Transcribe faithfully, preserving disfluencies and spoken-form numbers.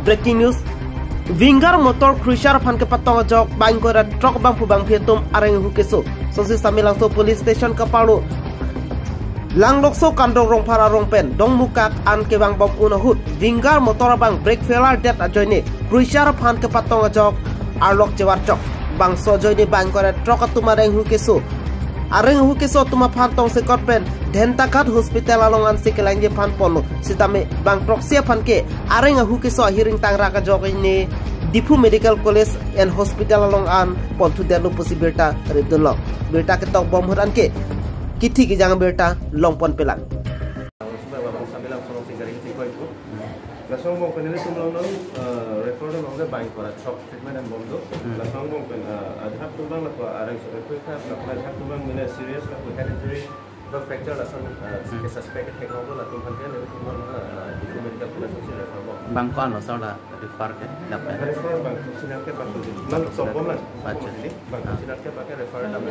Breaking news. Winger motor Crusher aphan kepatong ajok bang kora truck bangphu bangphi atum areng ahu keso. Sonsi Samelangso police station kapalo Langlokso Kandong Rongphar arong pen Dongmukak an kevang bom un ahut Winger motor abang brake failure det ajoine Crusher aphan kepatong ajok arlok chevarchok. Bangso ajoine bang kora truck atum areng ahu keso. Areng ahu keso atum aphan tongsekot pen Dentaghat Hospital along ansi kelangji aphan ponlo. Sitame bang throksi aphan ke areng ahu keso ahiring tangrak ajok ne Diphu Medical College and Hospital along an ponthu detlo pusi birta ripdunlo. Birta ketok bom ahut anke kithi kejang birta longpon pelang. Laso angbong pen nelitum along nang, eh, refer along le bang kora shock treatment and bom do. Hmm. Laso angbong pen, eh, ajahak atum abang lapu areng so earthquake tha, lapu ajahak atum abang mane serious lapu head injury, lapu fracture lason, eh, Hmm. ke suspect thek lo latum aphan ke nelitum along, eh, Diphu Medical College si refer bom. Bang ko-anlo sir la refer ke dap? Refer bang sinar ke bang tu. Bang so bom lang. Baca. Bang Ah. sinar ke bang ke refer dam.